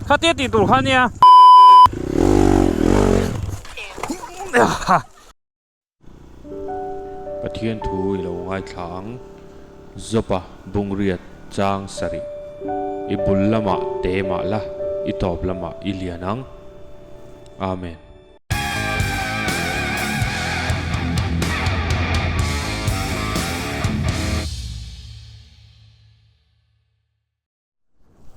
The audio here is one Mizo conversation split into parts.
Khatia tih tur kha nia. Pathian thu i lo ngaithla ang. Zopa bungriat chang sarih. I bul lamah te mah la, i tawp lamah i lian ang. Amen.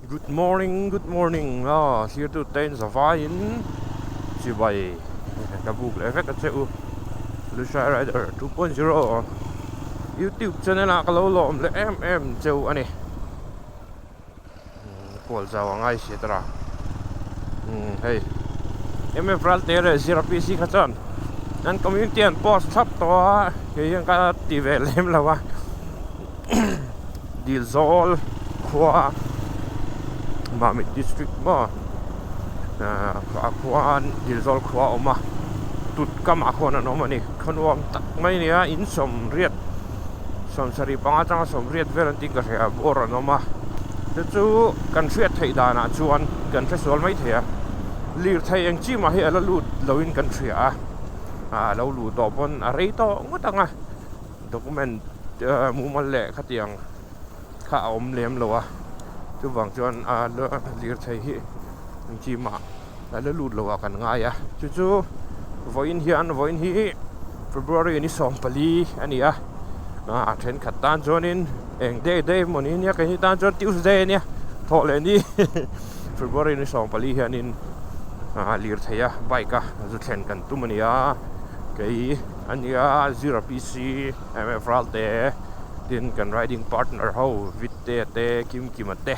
Good morning good morning a thlir tu te in zavai in chibai ka buk leh vek a che u Lushai Rider 2.0 YouTube channel ah ka lo lawm leh em em cheu a ni kual zau a ngai si tara hei MF Ralte leh Zira PC kha chuan an community an post thlap tawh a kei hian ka ti ve lem lo a. Dilzawl khua Mamit district maw ah khuan Dilzawl khua a awm a tut kamah khuan an awm a ni khaw nuam tak mai a ni a in sawmriat sawmsarih panga atanga sawmriat vel an tih ka hria bawr an awm a chu chu kan hriat theih danah chuan kan hre sual mai thei a lirthei eng chi mah hi a la lut loin kan hria a a lo luh tawh pawn a rei tawh ngawt ang a. Document mumal leh khatiang kha a awm lem lo a, chuvang chuan a lirthei hi engchimah a la lut lo ah kan ngai a, chu chu vawiin hian vawiin hi February ni 14 a ni a, a thenkhat tan chuanin eng day day emaw ni nia keini tan chuan Tuesday a nia thawh leh ni February ni 14 hianin lirthei a bike a zu thlen kan tum a ni a kei. A nia zira PC MF Ralte tin kan riding partner ho Vitte te Kim Kima te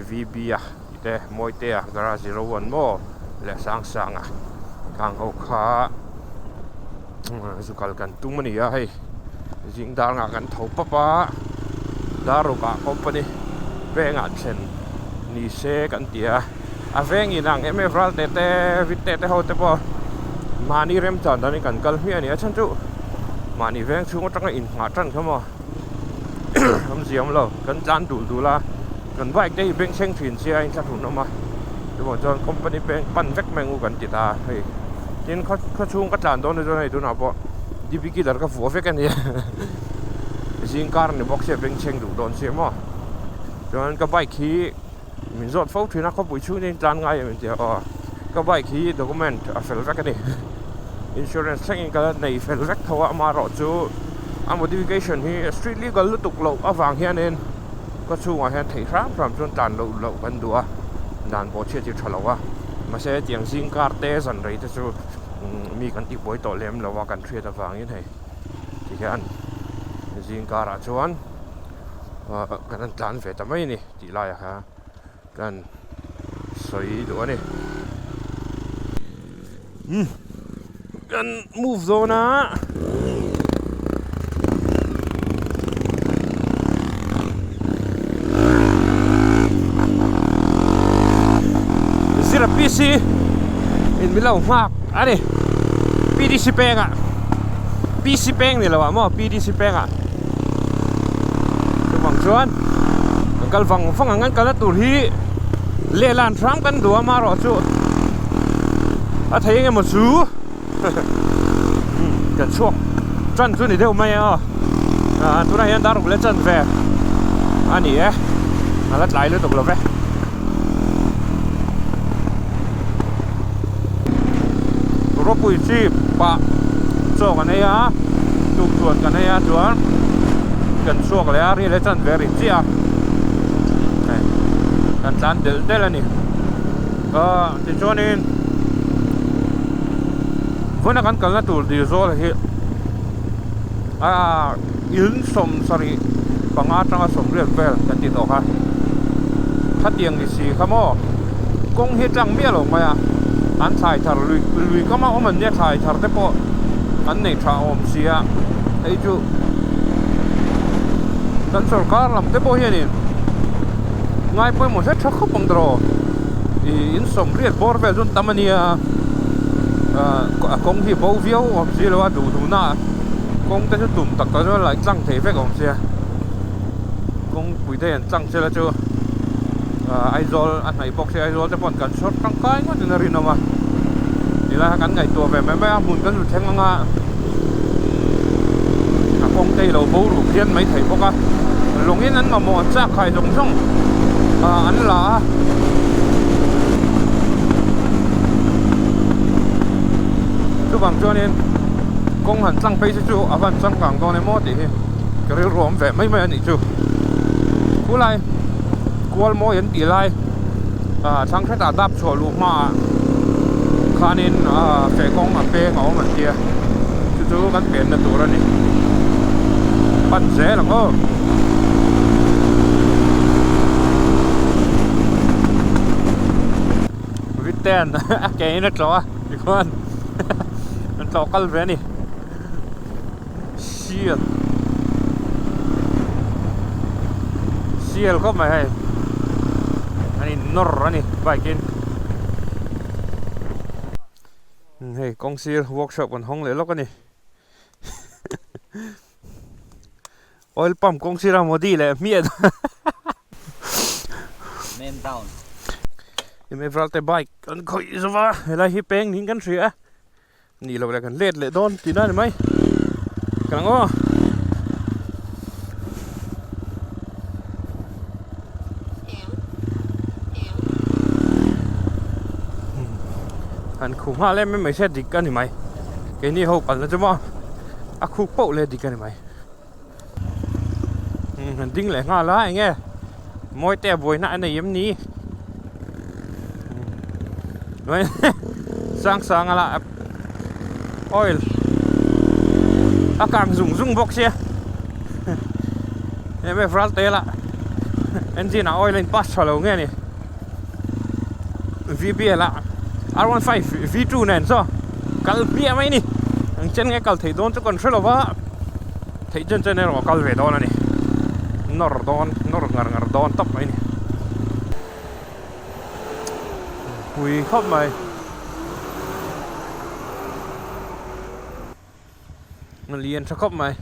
VB a tih te Mawite a garage 01 maw leh Sang Sang a khang ho kha zu kal kan tum a ni a hei zing dar ngah kan tho pap a dar ruk ah company vengah thlen ni se kan ti a. A veng in ang em em Ralte te Vitte te ho te pawh mahni remchan danin kan kal hmiah a ni a chhan chu mahni veng chhung atanga inngah tan kha maw awm ziam lo kan tlan dul dul a kan bike te hi beng thleng thin sia in thlahrun awm a chuvang chuan company peng pan vek mai ang u kan ti ta a hei tin khaw khaw chhung ka tlan dawn te chuan hei tunah pawh D P killer ka vuah vek a ni zing kar ni bawk sia beng chheng duh dawn sia maw chuan ka bike hi. Min zawt fo thin a, khawpui chhung hian tlan ngai em inti a aw. Ka bike hi document a fel vek a ni. Insurance thlengin ka la nei fel vek tho a, amaherawh chu a modification hi street legal lutuk loh avang hianin ka chhungah hian theih hram hram chuan tlan loh loh kan duh a, dan pawh chhiat hi tha lo a. Mahse hetiang zing kar te zan rei te chu mi kan tihbuai tawh lem lo a kan hriat avangin hei tihian zing karah chuan kan han tlan ve ta mai a ni. Tih laiah kha kan sawi duh a ni. Umm kan move dawn a. Zira PC in min lo nghak a ni. PDC pengah PC peng ni lo ah maw PDC pengah. Chuvang chuan kan kal vang vang ang an kalna tur hi lehlan hrang kan duh a marawh chu a thei eng emaw chu kan chhuak tan chu ni deuh mai a aw tunah hian dar ruk leh chan ve a ni e a la tlai lutuk lo ve. Ropui chip pah chaw kan ei a tuk chuan kan ei a chuan kan chhuak leh a ri leh chan ve ri chiah a hei kan tlan delh delh a ni ah tichuanin vawiina kan kalna tur dil zawl hi ah in 75 atanga 80 vel kan tih tawh kha khatiang ni si kha maw kawng hi tlang miah lo mai a an thlai thar lui lui kam a awm an nia thlai thar te pawh an nei tha awm si a hei chu kan sorkar lam te pawh hianin ngai pawimawh hret tha khawp ang tawh ih in 80 bawr vel chu an tam a nia ah a kawng hi bo viau awm si lo a duh duh na ah kawng te chu tum tak tak chuan laih tlang thei vek awm sia kawngpui te hian tlang sela chu. Aizawl a hnaih bawk si Aizawl te pawh kan chhawr tangkai ngawt in a rinawm a tilai kha kan ngaihtuah ve mai mai a hmun kan lu thleng anga a kawng te hi lo bo ruh phian mai thei bawk a lawngin an mamawh an chak khai zawng zawng ah an la a. Chuvang chuanin kawng han tlang phei chu chu a van changkang dawn em aw tih hi ka rilru awm ve mai mai a nih chu. Khulai kual mawi an tih lai ah thlang hretah dap chhuah luh hmaah khanin ah feh kawng a peng a awm an tia chu chu kan penna tur a ni pan zel ang aw. Viten a ke in a tlawh a tikhuan an tlawh kal ve a ni sial sial khawp mai hei an in nawr a ni bike in hei kawng sir workshop an hawng leh lawk a ni. Oil pump kawng sira Modi leh hmiah Man down. Imevral te bike an khawih zova helai hi peng niin kan hria a nih loh leh kan let leh dawn tihna a ni mai ka lang aw. Han khu nghal em em mai se dik a ni mai keini ho kalna chu maw a khuk poh leh dik a ni mai. Han ding leh nghal a eng nge mawi te a buaina a nei em ni sang sang a lah oil a kang zung zung bawk sia em em ral te lah engine ah oil a in pass tha lo nge ni V_B_L ah R15 V2 nen saw kal hmiah mai ni eng chen nge kal theih dawn chu kan hre lo va. Theih chen chen erawh a kal ve dawn a ni. Nawr dawn, nawr ngar ngar dawn tawp mai a ni. Pui khawp mai. Lian tha khawp mai.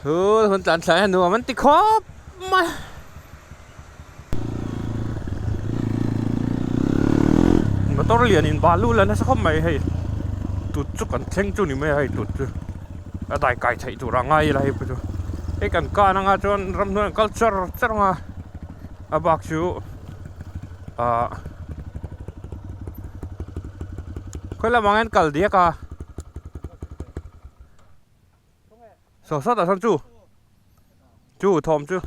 Hun tlan thlai a nuam an ti khawp mai. Motor lian in balu la nasa khawp mai hei tut chu kan thleng chu ni mai a hei tut chu a dai kai theih tur a ngai ila hei pawh chu hei kan kan anga chuan ramhnuai an kal char char anga a bak chu ahh khawi lamah hian kal diak a saw sawtah sawn chu. Chu thawm chu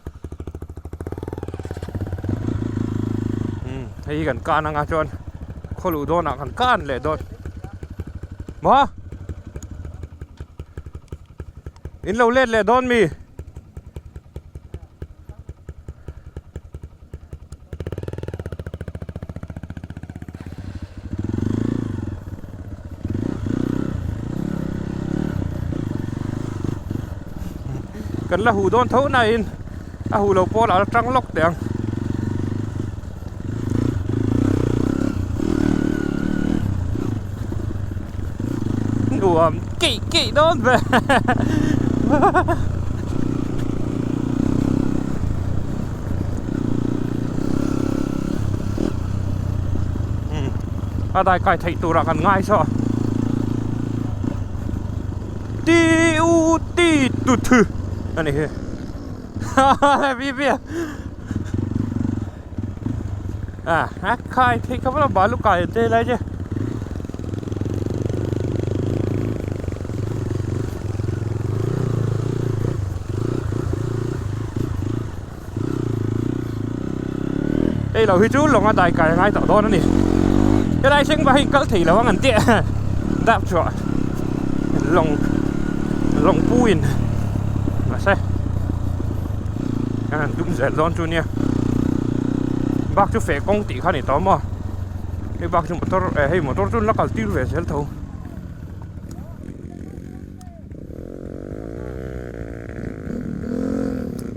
umm hei hi kan kan anga chuan khaw luh dawnah kan kan leh dawn maw in lo let leh dawn mi. Kan la huh dawn tho nain a huh lo pawl a la tang lawk teh ang. Nuam keih keih dawn ve. A dai kai theih turah kan ngai saw ti u ti tu thu a ni hi vi vi a a khai theih kha vela balu kai an che lai che Hei lo hi chu lawng a dai kai a ngai tawh dawn a ni. Helai thleng pah hi kal thei lo ang an tih dap chhuah lawng lawng pu in mahse an han tum zel dawn chu nia bak chu feh kawng tih kha a ni tawh maw hei bak chu motor eh hei motor chu an la kal tir ve zel tho.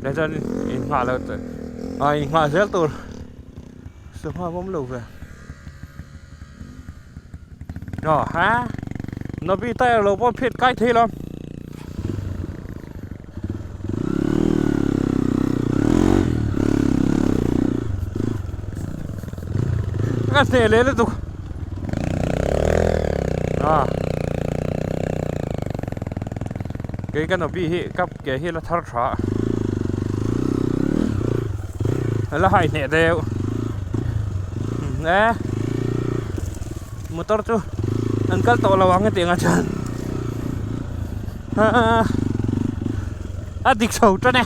Leh chuan in nghah loh tur ah in nghah zel tur sangha a awm lo ve aw ha nabi tyre lo pawh phiat kai thei lo. Ka hneh leh lutuk. Ah. Kei ka nobi hi ka ke hi la thar tha a. La hai hneh deuh. E motor chu an kal tawh lo ang hetiang ah chuan. A dik chho tan e.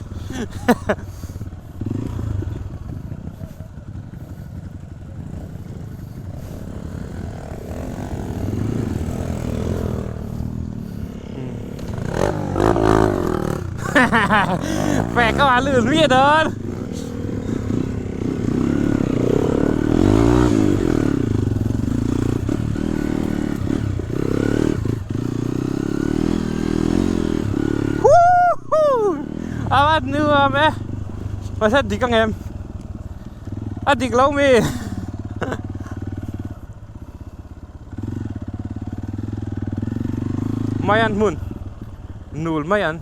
Phè các bạn lượn huyết hơn. A nuam e. Mahse dik ang em? A dik lo mi. Mai an hmun nul mai an.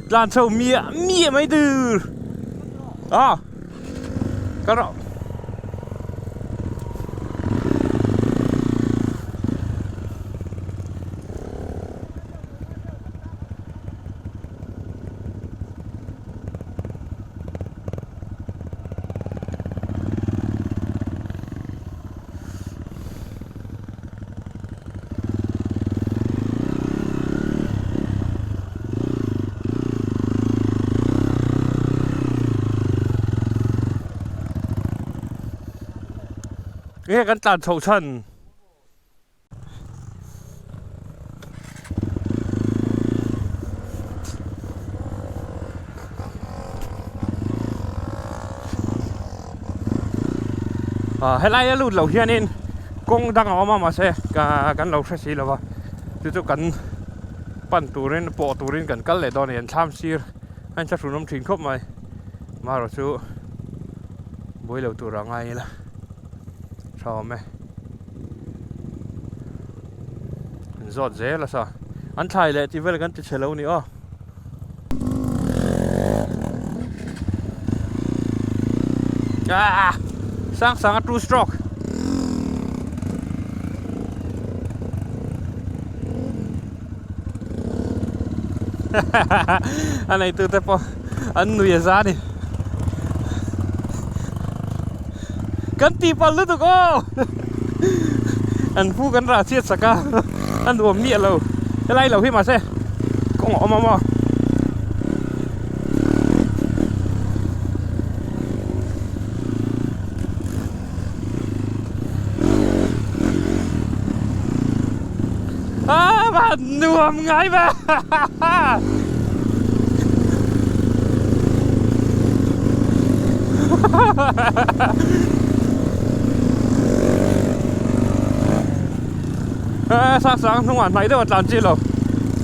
Tlan chho miah miah mai tur a ka rawh. Nge kan tlan chhoh chhan. Ah helai a lut loh hianin kawng dang a awm a mahse kan lo hre si lo va chu chu kan pan turin pawh turin kan kal leh dawn a ni an thlam sir a inthlahrun awm thin khawp mai marawh chu buai lo tur a ngai ila tha awm e. An zawt zel a sa. An thlai leh tih vel kan ti chhe lo ni aw. Ah! Sang sang a two stroke. A neitu te pawh an nui a za a ni. Kan tih palh lutuk aw an pu kan rah chhiat sak a a nuam miah lo helai lo hi mahse kawng a awm a maw. A nuam ngai ve. Sang sang hnungah hnaih deuh a tlan chi lo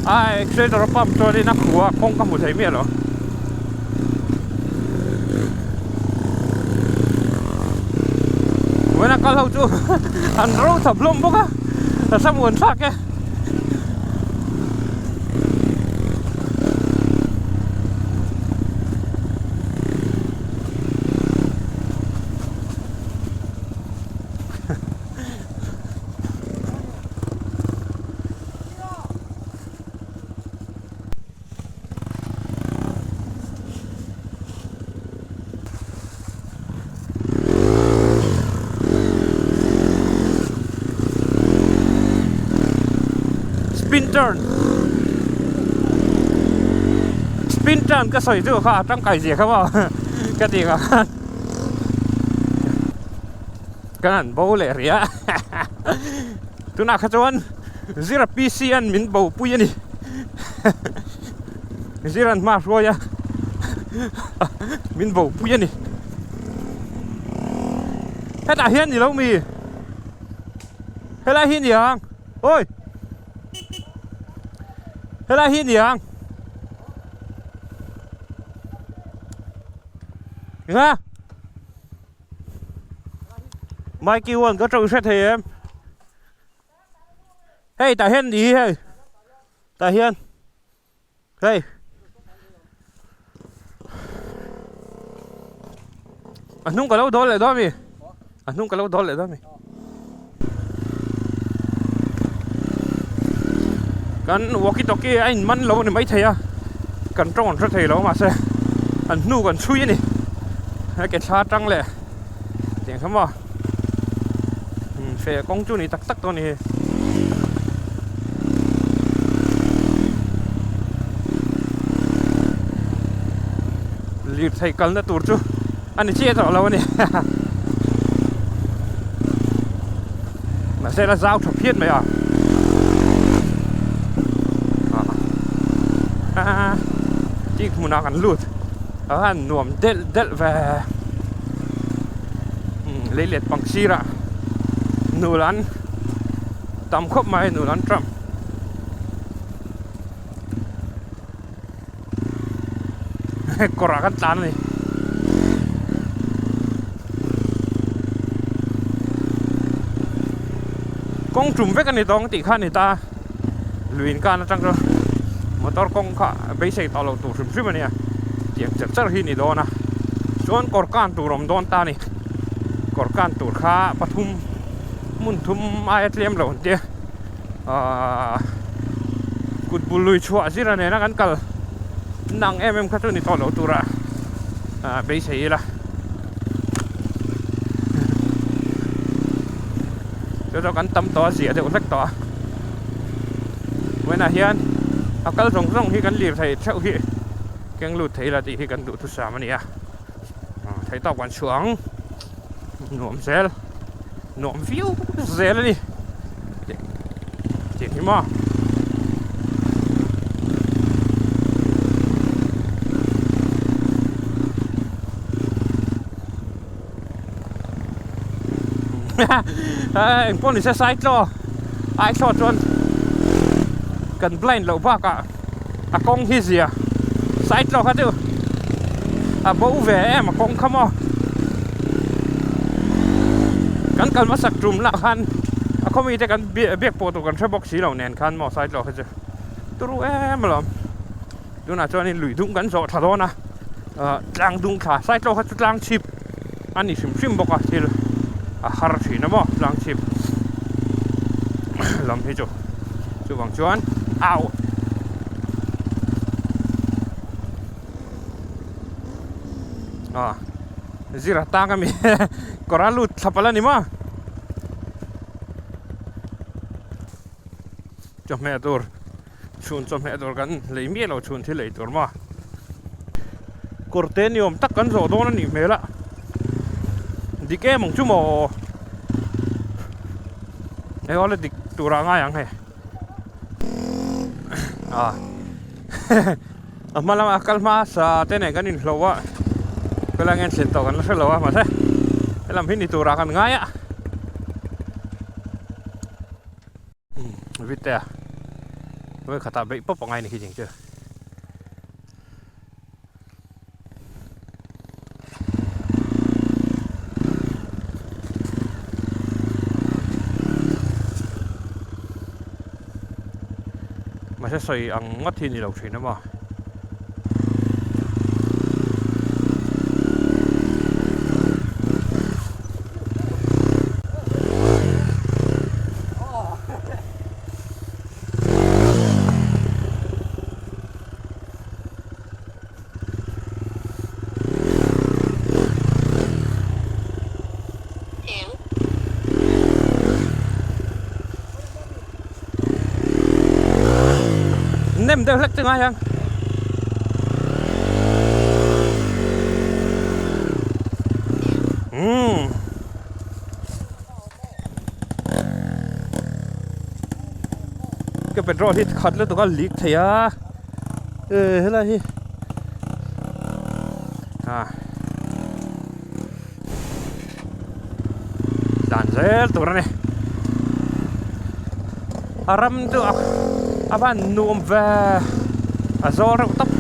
a accelerator a pump chuanin a khu a kawng ka hmu thei miah lo. Vawiin a kal ho chu an ro thap hlawm bawk a a thlamuan thlak e. Spin turn Spin turn ka sawi chu kha a tangkai zia kha maw ka tih ang khan kan han bo leh rih a tunah kha chuan Zira PC an min bo pui a ni Zira'n hma hruai a min bo pui a ni hetah hian ni lo mi helai hi a ni ang awi helai hi a ni ang eng a Mikey one ka tawng hre thei em hei tah hian ni hei tah hian. Hei. A hnung ka lo dawl leh dawn mi. A hnung ka lo dawl leh dawn mi. Kan walkie talkie a in man lo a ni mai thei a. Kan tawng an hre thei lo mahse an hnu kan chhui a ni. He ke thla tang leh tiang kha maw. Feh kawng chu ni tak tak tawh a ni. Lirthei kalna tur chu a ni chiah tawh lo a ni mahse la zau tha phian mai a tih hmunah kan lut a han nuam delh delh ve leilet pang sirah nul an tam khawp mai nul an tram. Kawrah kan tlan a ni. Kawng tum vek a ni tawng tih kha a ni ta. Lui in kan atang chuan motor kawng kha beisei tawh loh tur hrim hrim a nia. Tiang cher cher hi a ni dawn a. Chuan kawr kan tur awm dawn ta a ni. Kawr kan tur kha pathum hmun thum aia tlem lo an tia. Ahh kut bul lui chhuah zira nena kan kal nang em em kha chu ni tawh lo tura ah beisei ila chu chu kan tam tawh a zia deuh hlek tawh a vawiinah hian a kal zawng zawng hi kan lir thei theuh hi keng lut thei ila tih hi kan duhthusam a ni a thei tawk kan chhuah ang. Nuam zel nuam viau zel a ni tih hi maw engpawh ni se saitlaw aithlaw chuan kan blind loh bakah a kawng hi zia saitlaw kha chu a bo ve em a kawng kha maw kan kal hmasak tum lah khan a khaw mite kan biak pawh tur kan hre bawk si lo nen khan maw saitlaw kha chu turu em alawm tunah chuanin lui dung kan zawh tha dawn a ah tlang dung thla saitlaw kha chu tlang chhip a ni hrim hrim bawk a thil a har thin a maw tlang chhip lam hi chu chuvang chuan au ah zira tang ami kawr a lut thlap ala ni maw chawhmeh tur chhun chawhmeh tur kan lei miah lo chhun thil ei tur maw kawr te ni awm tak kan zawh dawn a nih hmel a dik em ang chu maw hei aw la dik tur ah ngai ang hei ah a hma lama kal hmasa te nen kan inhloh a khawilai nge an thlen tawh kan la hre lo a mahse helam hi ni turah kan ngai a. Vitea vawi khatah beih pawp a ngai ni khi ching chu. Mahse sawi ang ngawt hi ni lo thin a maw. nem deuh hlek chu ngai ang. Umm. Ka petrol hi khat lutuk a leak thei a e helai hi ah dan zel tur a ni a ram chu a van nuam ve a zawl reuh tawp.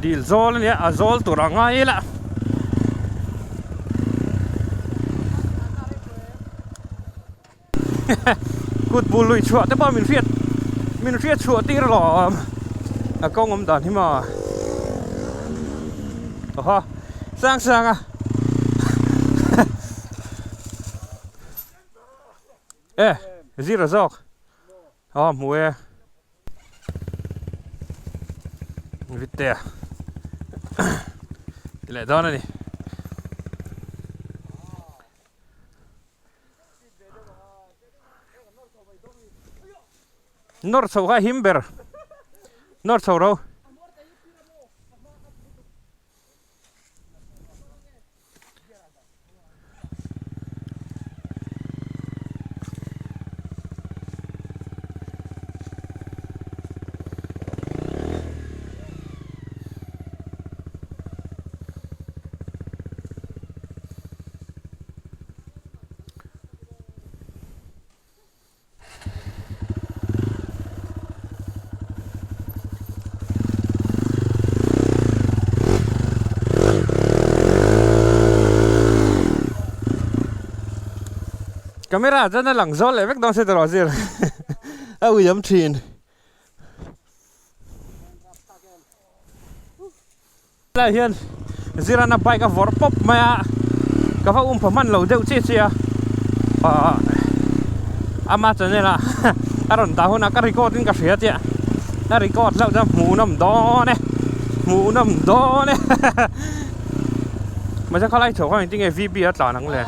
Dil zawl a nia a zawl tur a ngai ila kut bul lui chhuah te pawh min hriat min hriat chhuah tir alawm a kawng awm dan hi maw awhaw sang sang a. E zir a zawk aw hmu e vitte a ti leh dawn a ni. Nawr chho kha a him ber nawr chho ro. Camera chuan a lang zawl leh vek dawn se tawh zir a ui awm thin. Helai hian Zirana bike a vawrh pawp mai a, ka va um pha hman lo deuh chiah chiah a, ahh ama channel ah a rawn dah hunah ka record in ka hria chiah, a record hlauh chuan hmuhnawm dawn e, hmuhnawm dawn e mahse khalai chho khan engtin nge V B a tlan ang le.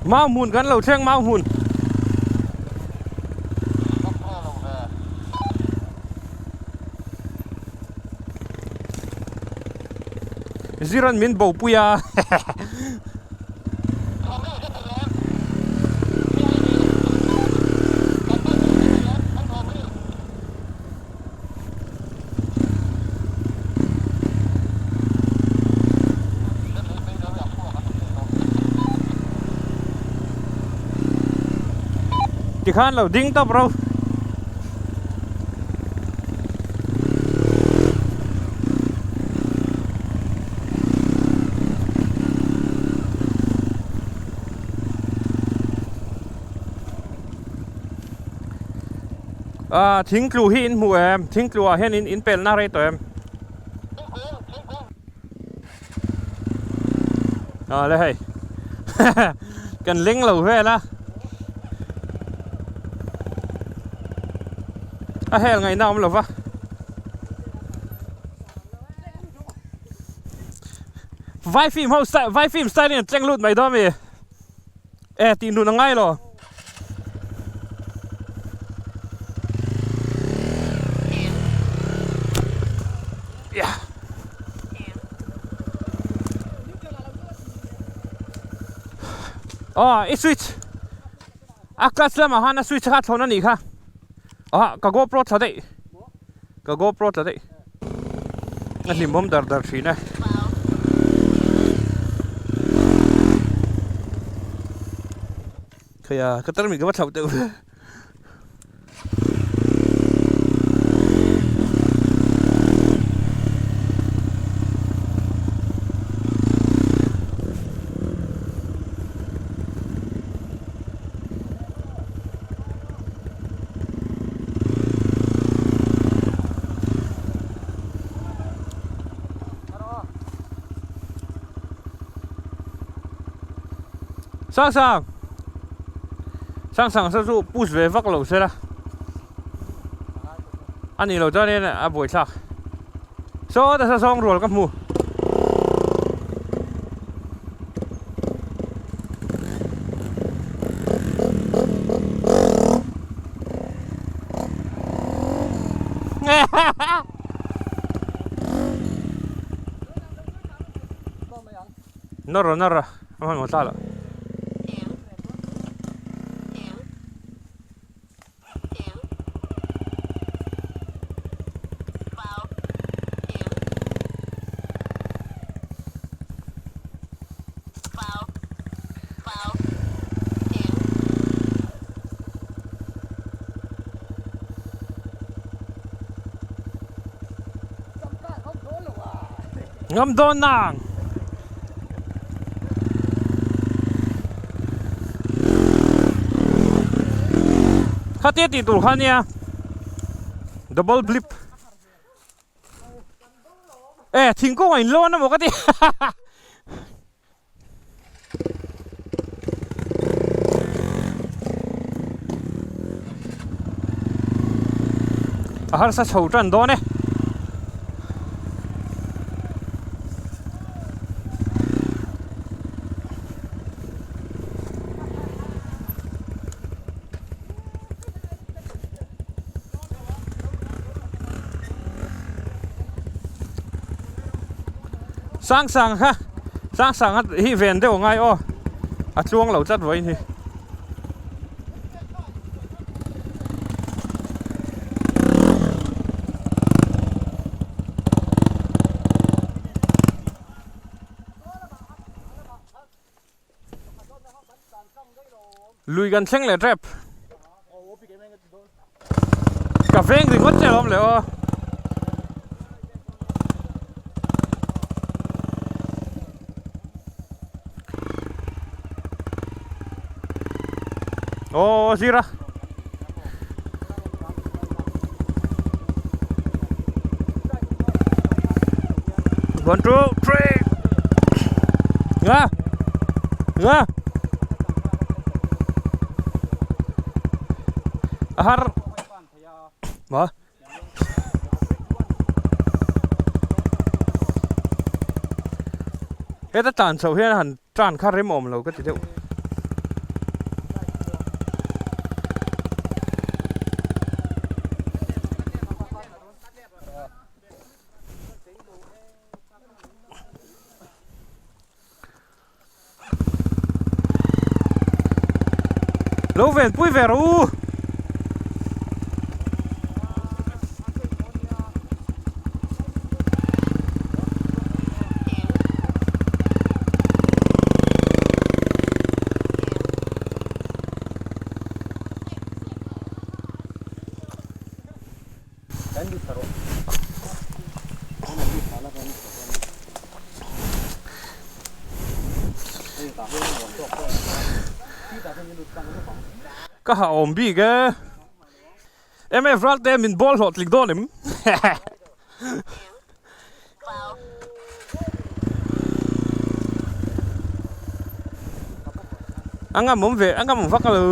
Mau hmun kan lo thleng mau hmun. Ziran min bo pui a. Tikhan lo ding tawp ro. Ah thingtlu hi in hmu em thingtlu ah hian in in pelna rei tawh em ah le hei kan leng lo vel a a hel ngaihna awm lo va vai film ho style vai film style in an tleng lut mai dawn a mi. E tih nun a ngai lo. Aw i switch a clutch lamah khan a switch kha a thlawn a nih kha ah ka GoPro thla daih ka GoPro thla daih. A hlimawm dar dar thin e. Khaia ka tarmit ka va thlauh deuh ve. Sang sang. Sang sang sa chu push ve vak lo sela. A nih loh chuanin a buaithlak. Saw ta sa sawng rual ka hmu. Nawr nawr a hmanhmawh thlak loh. Ngam dawn nang. Khatia tih tur kha nia double blip e thingkung a in lawn emaw ka ti A harsa chho tan dawn e. Sang sang kha sang sang a hi ven deuh a ngai aw a tluang lo tlat vawiin hi. Lui kan thleng leh tep. Ka veng ringawt che alawm le aw. Aw zira. One, two, three. Nga. Nga. A har. Ma. Heta tlan chhoh hian han tan kha rem awm lo ka ti deuh. Lo ven pui ve rawh u. Ka ha awm bik e. MF Ralte min ball hlawhtling dawn em? A ngam awm ve, a ngam awm vak a lo.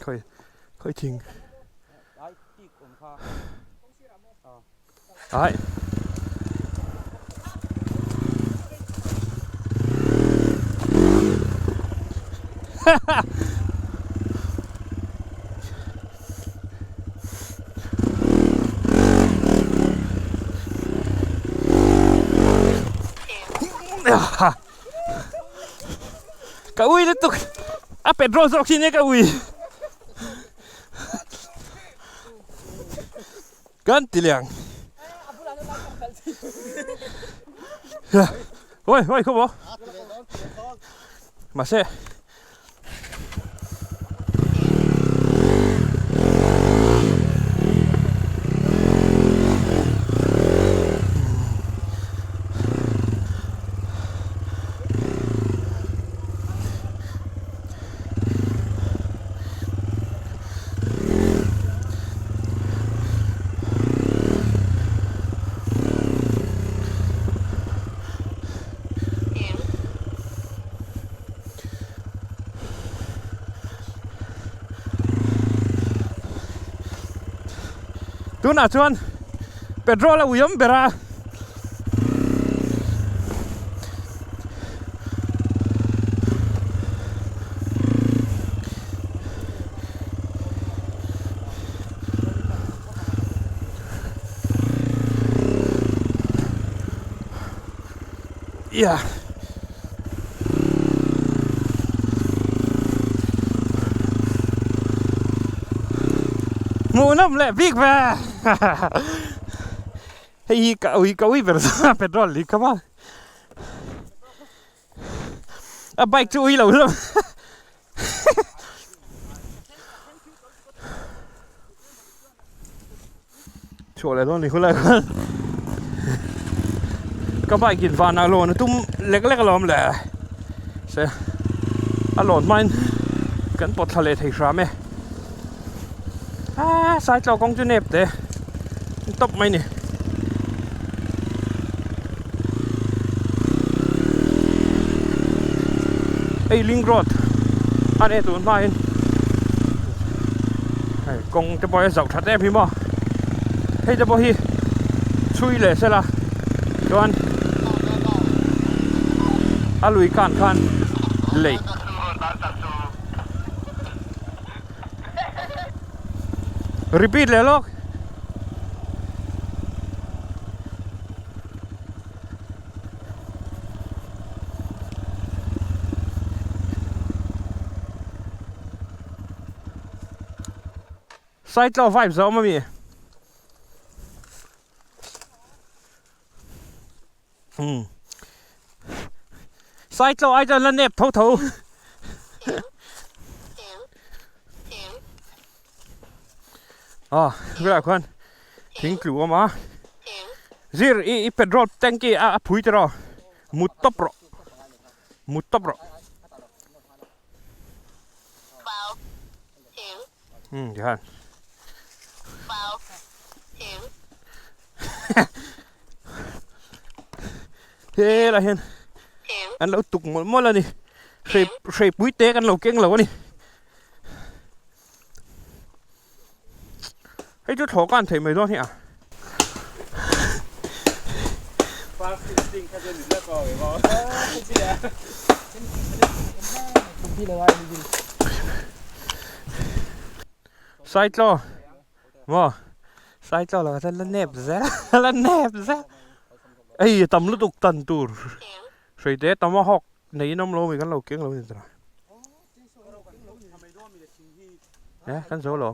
Khawi khawi thing ai Ka ui lutuk a petrol zawk hi nia ka ui kan ti liang ôi ôi không có mà xe. Tunah chuan petrol a uiawm ber a. Yeah. Hmuhnawm leh bik ve. Hei hi ka ui ka ui ber zawk a petrol lik kha maw. A bike chu ui lo hlawm. Chhuah leh dawn ni khulai khan ka bike in vanah lawn a tum lek lek alawm le se a lawn hmain kan pawt thla leh thei hram e aaa saitlaw kawng chu nep te tawp mai ni. Hei link road a nia tun hmain hei kawng te pawh hi a zauh that em hi maw hei te pawh hi chhui leh sela chuan a lui khan khan lei repeat leh lawk. Saitlaw vibes a awm ami? Hmm. Saitlaw ai chuan la nep tho tho. Ah, bulah khuan thing tlu awm a. Zir i i petrol tank i a a phui tiraw mut tawp rawh mut tawp rawh. Hmm tikhan. Helai hian an lo tuk mawlh mawlh a ni hrei hreipui te kan lo keng lo a ni. Hei chu thlawh kan theih mai dawn hi a. Saitlaw maw Saitlaw lakah chuan la nep zel la nep zel hei tam lutuk tan tur hreite tam a hawk neiin awm lo mai kan lo keng lo a ni tawh. Eh kan zo lo.